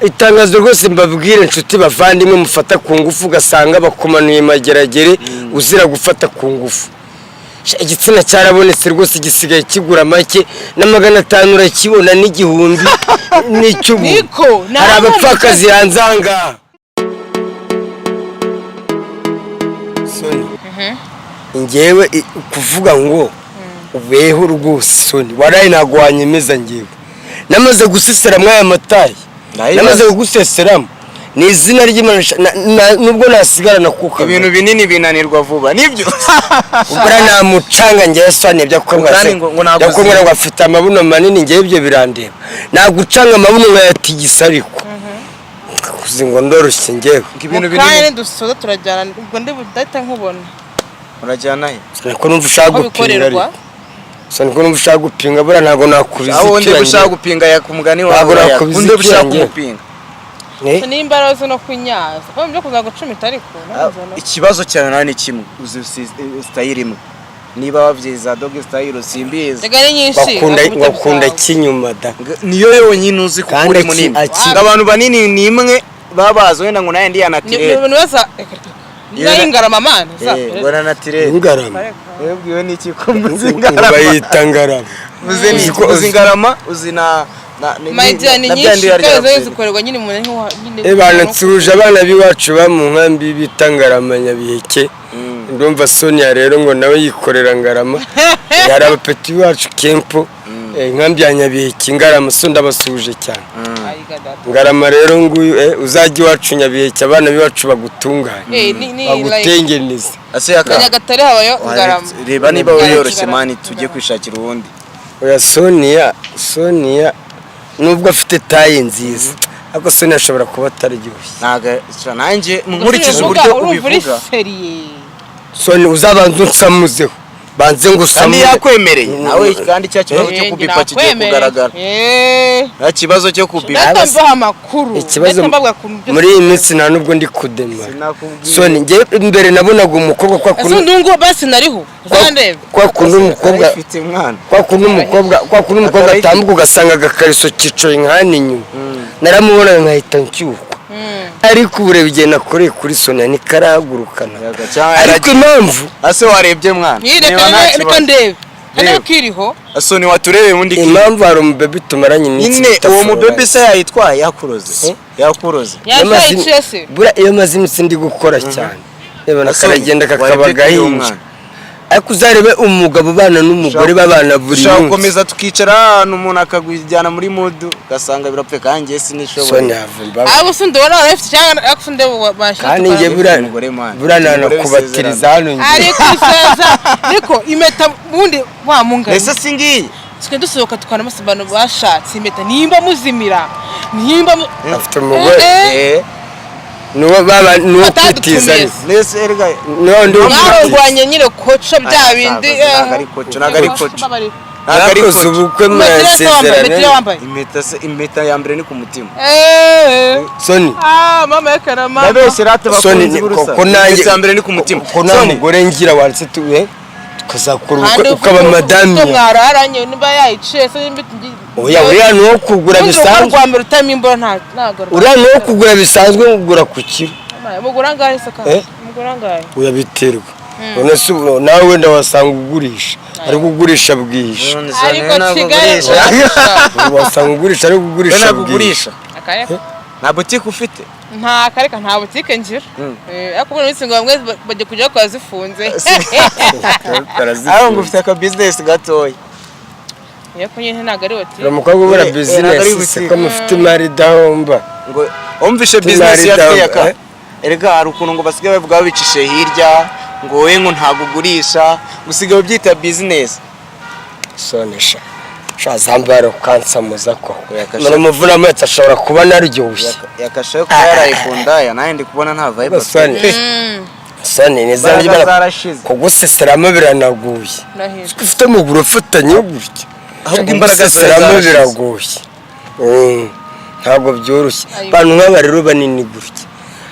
Itangazo rwose mbabwire, inshuti bavandimwe, mufata ku ngufu, ugasanga bakumanuye mageragere uzira gufata ku ngufu. Sha, igitsina cyarabonetse rwose, gisigaye kigura make, na 500 urakibona, n'igihumbi n'icy'ubu. Niko, hari nta abapfakazi hanze aha ngaha. Soni, njyewe kuvuga ngo ubeho rwose, Soni, waraye ntabwo wanyemeza. Njyewe namaze gusesera muri aya matayi. Ndayibaza. Namaze kuguseseramo ni izina ry'Imana, nubwo nasigarana kuka. Ibintu binini binanirwa vuba, nibyo. Ubwo namucanga njyewe, Soni, ibyo kumbwira Kandi ngo ntabwo byo kumbwira ngo afite amabuno manini, njyewe ibyo birandeba. Nagucanga amabuno nkayatigisa, ariko kuzi ngo ndoroshye njyewe. Ngo ibintu Mu kanya binini. nidusoza turajyana, ubwo ndi budahita nkubona. Urajyana he? Ko numva ushaka Aho gupinga. bikorerwa. Ariko Soni, ko numva ushaka gupinga, buriya ntabwo nakubiza. Aho undi icyuya gushaka njyewe. gupinga ya ku mugani wawe. Ntabwo Oya, nakubiza undi gushaka icyuya. kumupinga. Eh? So nimba ari no kunyaza ko byo kuza gucumita, ariko nazo Ikibazo cyawe nawe ni kimwe, uzi style imwe, niba wabyiza dog style, simbizi. Rega ni nyinshi. Bakunda Bakubita bakunda bisawa. kinyuma da. Niyo yonyine uzi kuko Kandi uri munini. Ngo abantu banini ni imwe baba bazi, wenda ngo nawe ndi ya naturel. Ni baza nayo ingarama mani za. Ngo na naturel. Ingarama. Webwiwe n'iki ko muzi Ngo ingarama? bayita ngarama. Uzi ni uzi ingarama, uzi na My dear, ni na nyinshi byandi yarya. kandi zo zikorerwa nyine umuntu nk'uwa nyine. Eh bana, nsuje abana b'iwacu ba mu nkambi bita Ngarama, Nyabiheke. Ndumva Sonia rero ngo nawe yikorera ngarama. Hari abapeti b'iwacu kempo, inkambi ya Nyabiheke, Ngarama, so ndabasuhuje cyane. Ayiga data. Ngarama rero nguyu, uzajya iwacu Nyabiheke, abana b'iwacu bagutunganye, Eh, ni like bagutengeneze. Ase yaka. Nyagatare habayo ngarama. Reba niba Ngarama. wiyoroshye mani, tujye kwishakira uwundi. Oya, Sonia, Sonia nubwo afite taille nziza, ariko Sonia ashobora kuba ataryoshye. Ntago nanjye nkurikije Uvuga, uburyo urumva uri ubivuga. sérieux. Sonia, uzabanza unsamuzeho, banze ngo Kandi usamure. yakwemereye nawe, kandi cya kibazo cyo Eh, kubipa kigiye nakwemereye. kugaragara. Nta kibazo cyo kubipa. Data, mbaha amakuru. Ikibazo Data, mbabwira ukuntu byose. muri iyi minsi nta nubwo ndi kudemara. Sinakubwiye. Soni, njye mbere nabonaga umukobwa kwa Ese kuntu undi nguwo basi nariho uzandebe. Kwa kuntu umukobwa Arayifite mwana. kwa kuntu umukobwa Atarayifite. atambuka, ugasanga agakariso kicaye nk'ahano inyuma, naramubonaga nkahita nshyukwa. Ariko ubu reba igihe nakoreye kuri Sonia, ntikarahagurukana. Yaga, cyangwa Ariko impamvu Ase warebye mwana? Reka Niba nta reka kibazo. ndebe Reba. hano kiriho. Soni, waturebeye ubundi ki? Impamvu hari umubebe tumaranye iminsi Nyine bita uwo Florence. mubebe se yayitwaye, yakuroze, yakuroze. Yazayiciye se? Buriya iyo maze iminsi ndi gukora cyane, reba Asoni, karagenda kakaba warebye kuri uwo agahinja. mwana. Ariko uzarebe umugabo ubana n'umugore babana buri Dushobora munsi. gukomeza tukicara ahantu, umuntu akakujyana muri mood, ugasanga birapfuye, kandi njye sinishoboye. Soni yava imbabazi. Abo se ndabona barafite cyangwa ariko se ndebe bashyira. Kandi njye buriya Umugore man. buriya Umugore. nanakubatiriza hano njye. Ariko iseza, ariko impeta ubundi wa mungani. Ese si ngiyi? Twe dusohoka tukanamasa abantu bashatse impeta, nimba muzimira, nimba Afite umugore. Eh, Eh. Nuwo baba nuwo Batadutumiye. kwitiza ariko. Nese erega. Nuwo ndi kwitiza. Mwarongwanye nyine koco bya bindi. Ntabwo ari koco, ntabwo ari koco, ntabwo ari Mwakoze koco. ubukwe Impeta wambaye, impeta murasezerana. wambaye. Impeta se, impeta ya mbere ni ku mutima. Eh. Soni. Ah, mama yekana mama. Ndabeshye rata Soni bakunzi ni- b'urusa? ko nanjye Impeta ya mbere ni ku mutima. Ko nta Soni, mugore ngira, waretse tuwe tukazakora ubukwe Kandi ukaba madame. ufite mwararanye, niba yayiciye se nimba Oya, uriya ni uwo kugura ubundi urugo bisanzwe. rwa mbere utarimo imboro ntago Uriya ni uwo kugura bisanzwe, kugura ku kiro. Mugura angahe se kandi? Eh? Mugura angahe? Oya, biterwa. None se ubu nawe wenda wasanga ugurisha, ariko ugurisha bwije. None Soni, Ariko ntabwo Kigali ugurisha. Wasanga ugurisha, ariko We ugurisha ntabwo bwije. ugurisha. Akareka. Nta butike ufite? Nta kareka, nta butike ngira. Ariko muri minsi ngo bamwe bajya kujya bakora zifunze. Aho ngo ufite aka business gatoya. Ariko nyine ntabwo ari butike. Uri umukobwa ubura Eh, eh, ntabwo ari business se butike. ko mufite imari idahomba? Ngo wumvishe Ufite business imari ya idahomba, yaka. eh? Erega hari ukuntu ngo basigaye bavuga babicishe hirya, ngo wowe ngo ntabwo ugurisha, ngo usigaye ubyita business. Sonesha sha, zambara ukansamuza koko. Oya, kasha. None umuvuna amezi ashobora kuba naryoshye. Yakashaye kuba yaraye ku ndaya, nanjye ndi kubona nta vibe afite. Soni, Soni, ni izina Imbaraga ry'Imana, zarashize. kuguseseramo biranaguye. Ndahiro. Ufite amaguru afatanye gutya. Ahubwo imbaraga zawe Kuguseseramo zarashize. biragoye. Ntabwo byoroshye. Ayo. Abantu nk'aba rero banini gutya,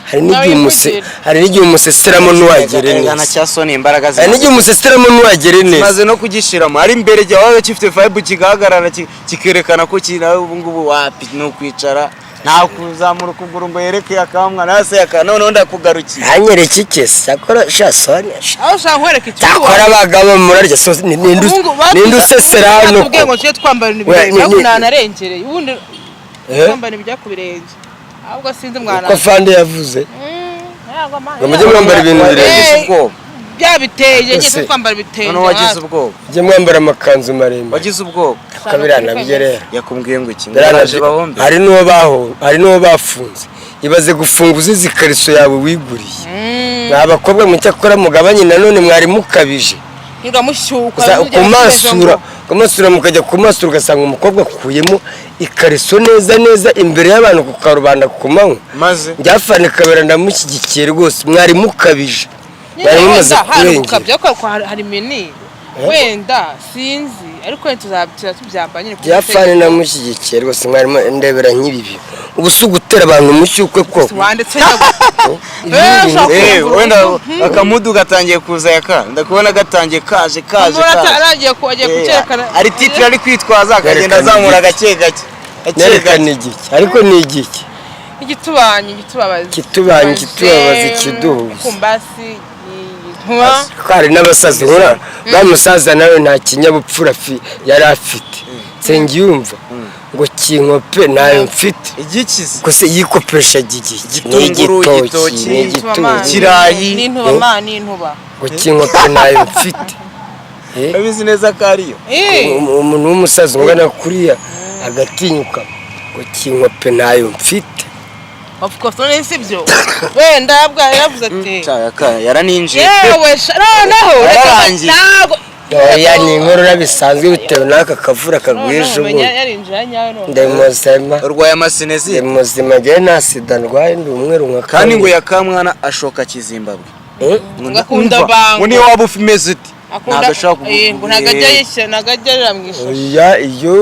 hari n'igihe Nawe hari n'igihe umuseseramo ntiwagere Erega na neza. cya Soni imbaraga Hari zimaze n'igihe umuseseramo ntiwagere neza. Kimaze no kugishiramo, ari imbere gihe wabaga gifite vibe, kigahagarara, kikerekana ko kiri nawe. Ubu ngubu wapi, ni ukwicara. Nta kuzamura ukuguru ngo yereke akamwana hasi aka, noneho ndakugarukiye. Hanyereka iki se? Cyakora sha Sonia, Aho ushaka nkwereka icyo? Cyakora abagabo murarya so ninde usesera hano? Batubwiye ngo tujye twambara ibintu We, birebire, ariko nanarengereye ubundi Eh? twambara ibijya ku birenge, ahubwo sinzi mwana. Uko afande yavuze Ntabwo ngo mujye mwambara ibintu birebire. Wagize Eh. ubwoba. Bya bitenge nyine, Ese. twambara ibitenge. Noneho wagize ubwoba. Mujye mwambara amakanzu maremare. Wagize ubwoba. Ko biriya nabyo rero. Yakubwiye ngo iki? Ngo Biriya baraje nabyo- bahombe. Hari n'uwo baho, hari n'uwo bafunze. Ibaze gufunga uzize ikariso yawe wiguriye. Mwa bakobwa mwe, cyakora mugabanye nanone, mwari mukabije. Ntigamushyuka. Kumasura mukajya kumasura, ugasanga umukobwa akuyemo ikariso neza neza imbere y'abantu ku karubanda ku manywa. Maze Njyafane Kabera ndamushyigikiye rwose, mwari mukabije, mwari mumaze hari kurengera. gukabya kuko hari mini wenda sinzi, ariko wenda tuzaba tubyambara nyine ku Byafane namushyigikiye rwose, mwari ndebera nk'ibi bintu, ubu si ugutera abantu umushyukwe koko? Wanditse. Ibi bintu- Eh, wenda akamudu gatangiye kuza yaka, ndakubona gatangiye kaje kaje kaje. Arangiye agiye Eh, kucyerekana. Ari titire ari kwitwaza, akagenda Yerekana azamura igiki. gake gake gake. Nerekana Gake. igiki? Ariko ni igiki? Igitubanyi, igitubabaza. Ikitubanyi, ikitubabaza, ikiduhuza. Kumbasi ntuba. Ko hari n'abasaza nkura ba musaza nawe nta kinyabupfura yari afite. Nsengiyumva ngo kinkope ntayo mfite. Igikize. Gusa yikopeshaga igiki? Ni Igitunguru, igitoki, igitoki, ni igitunguru. Ikirayi. N'intuba ma n'intuba. Ngo kinkope ntayo mfite. Eh? Urabizi neza ko ariyo. Eh, Umuntu w'umusaza ungana kuriya agatinyuka ngo kinkope ntayo mfite. Of course, none si byo, wenda bwa yaravuze ati Cya yaka yaraninjiye. Yewe sha, noneho reka. Yararangiye. Ntabwo. Oya, ni inkorora bisanzwe bitewe n'aka kavura kaguye ejo Noneho umenya bundi. yarinjira nyawe none. Ndi muzima. Urwaye amasinezi. Ndi muzima, njyewe nta sida ndwaye, ndi umweru nka Kandi ngo kamwe. yakamwana ashoka Kizimbabwe. Eh? Ngo akunda Umva, bango. ngo niyo waba umeze ute, Akunda ntabwo ashobora. Eh, ngo ntabwo ajya yishyira, ntabwo ajya arira mu ishashi. Oya, iyo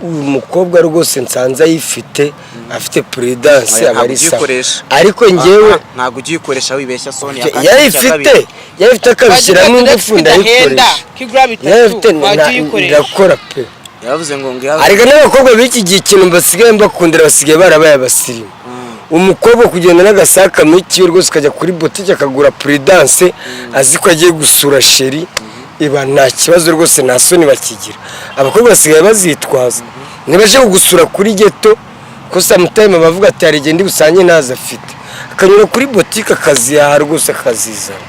uyu mukobwa rwose nsanze ayifite, afite prudence, Oya, aba ari ntabwo sawa. ugikoresha. Ariko njyewe Ntabwo ugikoresha, wibeshya Sonia. Yarayifite, yarayifite akabishyiramo ingufu, ndayikoresha. Kigura bitatu Yarayifite. wajya uyikoresha. Ndakora pe. Yaravuze ngo Ariko n'abakobwa b'iki gihe ikintu basigaye mbakundira, basigaye barabaye abasirimu. Umukobwa kugenda n'agasaka mitiyu rwose, ukajya kuri botike akagura prudence azi ko agiye gusura chéri, iba nta kibazo rwose, nta soni bakigira. Abakobwa basigaye bazitwaza ntibaje kugusura kuri ghetto, ko sometime bavuga ati hari igihe ndi busange ntazo afite, akanyura kuri botike akazihaha rwose akazizana.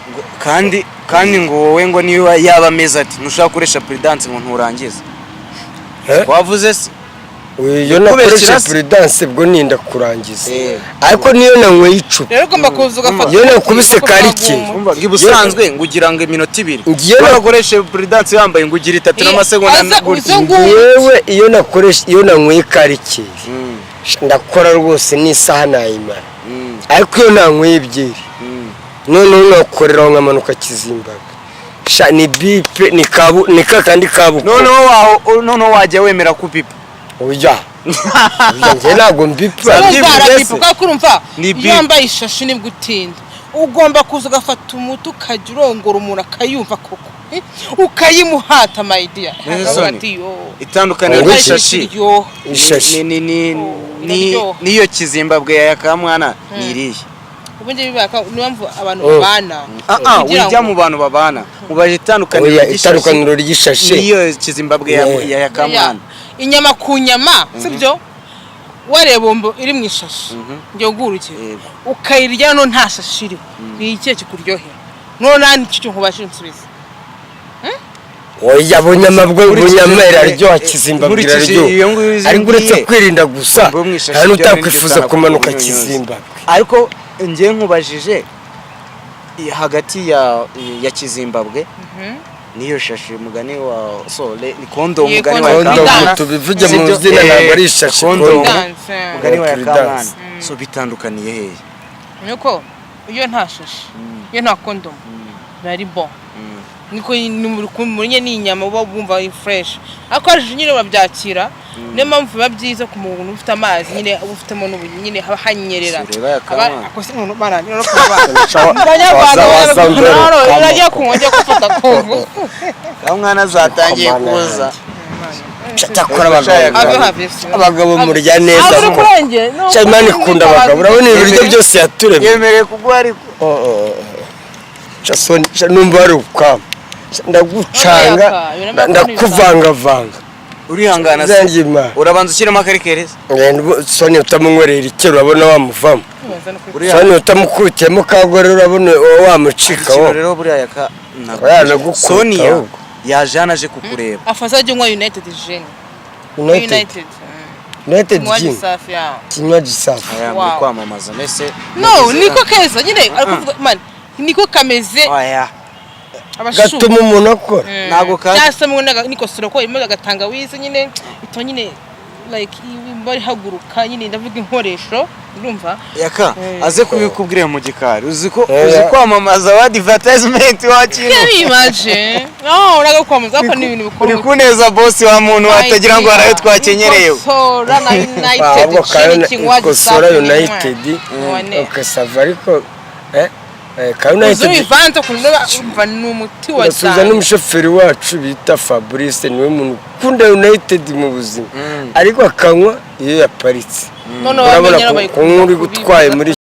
Kandi ngo wowe ngo niba yaba ameze ati ntushaka gukoresha prudence ngo nturangize. Eh? Wavuze se? Iyo Kubeshyira nakoresha se? prudence bwo ninda kurangiza, Eh. ariko niyo nanyweye icupa, Rero ugomba kuza ugafata Iyo nakubise karike. Umva ngo ibusanzwe ngo ugira ngo iminota 2. Ngiye Iyo wakoreshe prudence yambaye ngo ugira 3 Iyo- n'amasegonda aza gutya. uzo ngubu. Yewe, iyo nakoresha, iyo nanyweye karike ndakora rwose n'isaha nayimara, ariko iyo nanyweye ebyiri, noneho nkakoreraho nkamanuka Kizimbabwe, sha ni bipe, ni kabu, ni kakandi kabuko. Noneho wajya wemera kubipa? Oya oya, njye ntabwo mbipa. Urumva Byibuze arabipa se. kubera ko urumva Ni iyo bip. wambaye ishashi nibwo utinda. Ugomba kuza ugafata umuti, ukajya urongora umuntu akayumva koko. Eh, ukayimuhata my dear. Neza Akavuga Soni. ati yo. Itandukaniro Ngo ry'ishashi iryoha. Ishashi. Iraryoha. niyo Kizimbabwe ya yakamwana ni irihe? Ubu ngibi niyo mpamvu abantu Oh. babana Ah ah, kugira wijya ngo- mu bantu babana, mubaje itandukaniro Oya, ry'ishashi itandukaniro ry'ishashi niyo Kizimbabwe ya Yeah. ya yakamwana. Inyama ku nyama, sibyo? Wareba bombo iri mu ishashi, ngiye guha urugero, Yego. ukayirya no nta shashi iriho, ni ikihe kikuryohera? None nta nicyo nkubashije nsubiza. Oya, bunyama bwo Nkurikije- bunyama iraryoha, Kizimbabwe nkurikije iraryoha, iyo ngiyo uzi ariko uretse ngiye, kwirinda gusa, bombo mu ishashi nta byo n'utakwifuza niryo kumanuka tana kunyunyuza. Kizimbabwe. Ariko njye nkubajije hagati ya Kizimbabwe niyo shashi, mugani wa sole ni kondomu, Ye, mugani wa kondomu. Kondomu. Yakamwana. Tubivuge mu Sibyo? zina, ntabwo ari ishashi. Kondomu. Kondomu. Dance. Mugani wa Turi Yakamwana. dance. So bitandukaniye hehe? Nuko iyo nta shashi, iyo nta kondomu, biba ari bon, niko muri ni inyama uba wumva ari fresh, ariko hari nyine urabyakira. Niyo mpamvu biba byiza ku muntu ufite amazi nyine, uba ufitemo n'ubu nyine haba hanyerera. Sureba Yakamwana. Ako se none barangira no kuba Abanyarwanda Waza- waza mbere. baragiye kunywa, ajya gufata ku ngufu. Yakamwana zatangiye Kamana kuza. yanjye. Cyakora abagabo, Have, have. abagabo murya neza Abo uri ko. kurengera. No, Sha, Imana ikunda abagabo, urabona ibiryo byose yaturemye. Yemereye kuguha ariko. Oh, oh, oh. Sha, Soni, sha, numva hari ukama. Sha, ndagucanga, ndakuvangavanga. Urihangana se? Zanjye Imana. Urabanza ushyiremo akarikereza. Ngenda Soni utamunywerera icyo, urabona wamuvamo. Uriya Soni utamukubitiyemo kagore, urabona wamucika ikintu wo. rero buriya yaka ntabwo Oya, nagukubita Sonia ahubwo. yaje hano aje kukureba. Afaza ajya unywa United Gin. United. United. United Kinywaji Gin. safi ya. Kinywaji safi. Aya muri Wow. kwamamaza mbese. No, niko keza nyine ari kuvuga man, niko kameze. Oya. Abashu. Gatuma umuntu akora. Ntabwo Cyangwa se mwe nikosora ko irimo agatangawizi nyine ituma nyine like imba ihaguruka nyine, ndavuga inkoresho, urumva? Yaka aze kubikubwira mu gikari, uzi ko Oya. uzi kwamamaza wa advertisement wa kintu. Can you imagine? No, uraga kwamamaza ko ni ibintu Uri bikora. kuneza boss wa muntu watagira ngo harayo twakenyerewe. Ikosora na United Ahubwo Gin, kayo kinywaji ikosora safi. United. Wane. Ukasava ariko ka Uzi United. ubivanze ukuntu umva ni umuti wa Ndasuhuza cyane. n'umushoferi wacu bita Fabrice, niwe muntu ukunda United mu buzima, ariko akanywa iyo yaparitse. Noneho Urabona bamenye kunywa uri gutwaye muri